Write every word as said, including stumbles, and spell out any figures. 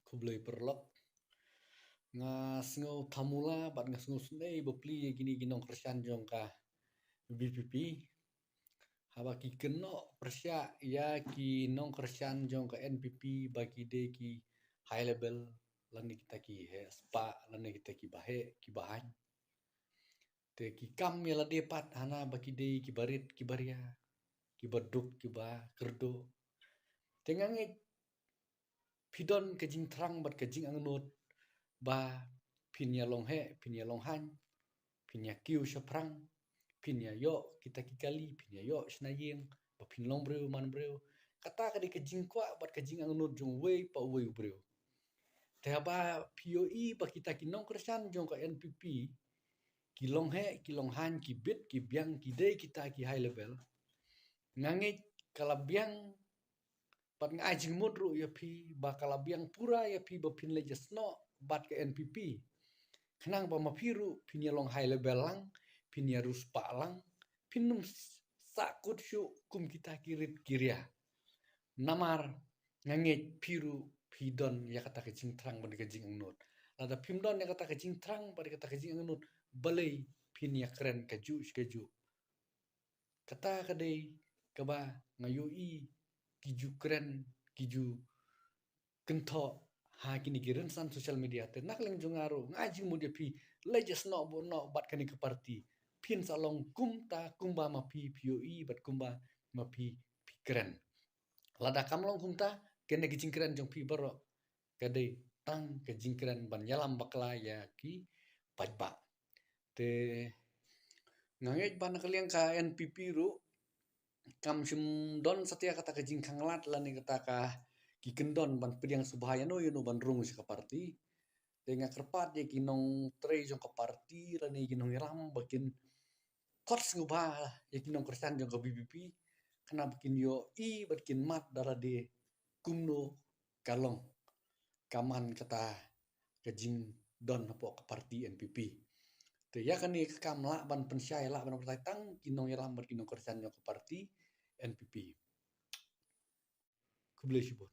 Khublei paralok. Nga sngew thamula bad nga sngew snei bapli ïa kine ki nongkyrshan jong ka VPP. Haba ki kynnoh pyrshah ïa ki nongkyrshan jong ka NPP ba ki dei ki high level, lane kita ki heh spah, lane kita ki baheh, ki bahaiñ. Te ki kam ïa lade pat hana ba ki dei ki barit, ki baria, ki baduk, ki bakyrduh. Te nga ngeit phi don ka jingthrang bad ka jingangnud ba phin ïa long heh, phin ïa long haiñ, phin ïa kiew shaphrang, phin ïa ïoh kita ki kali, phin ïa ïoh shna ïing, ba phin long briew man briew. Kata ka dei ka jingkwah bad ka jingangnud jong uwei pa uwei u briew. Te haba phi ïohi ba kita ki nongkyrshan jong ka NPP ki long heh, ki long haiñ, ki bit, ki biang, ki dei kita ki high level, nga ngeit ka la biang bad nga ai jingmut ruh ïa phi ba ka la biang pura ïa phi ba phin leit ïasnoh bad ka NPP. Khnang ba ma phi ruh phin ïa long high level lang, phin ïa riewspah lang, phin ym sahkut shuh kum kita ki rit ki ria. Namar nga ngeit phi ruh phi don ïa kata ka jingthrang bad ka jingangnud. Lada phim don ïa kata ka jingthrang bad kata ka jingangnud, balei phin ïa kren kajuh shi kajuh. Kata ka dei kaba nga ïohi ki ju kren, ki ju kynthoh ha kine ki rynsan social media. Te na ka liang jong nga ruh nga ai jingmut ïa phi, leit ïasnoh buh noh bad kane ka party. Phin sa long kumta kumba ma phi phi ïohi bad kumba ma phi phi kren. Lada kam long kumta, kane ka jingkren jong phi baroh ka dei tang ka jingkren ban ïalam bakla ïa ki paidbah. Te nga ngeit ba na ka liang ka NPP ruh kam shym don satia kata ka jingkhanglad lane kata ka ki kyndon ban pdiang sngewbha ïano ïano ban rung sha ka party. Te nga kyrpad ïa ki nongtrei jong ka party lane ki nongïalam ba kin khot sngewbha ïa ki nongkyrshan jong ka VPP, khnang ba kin ïohi bad kin mad da lade kumno ka long, ka man kata ka jingdon hapoh ka party NPP. Te ïa kane ka kam lah ban pynshai, lah ban pynshai tang ki nongïalam bad ki nongkyrshan jong ka party NPP. Khublei shibun.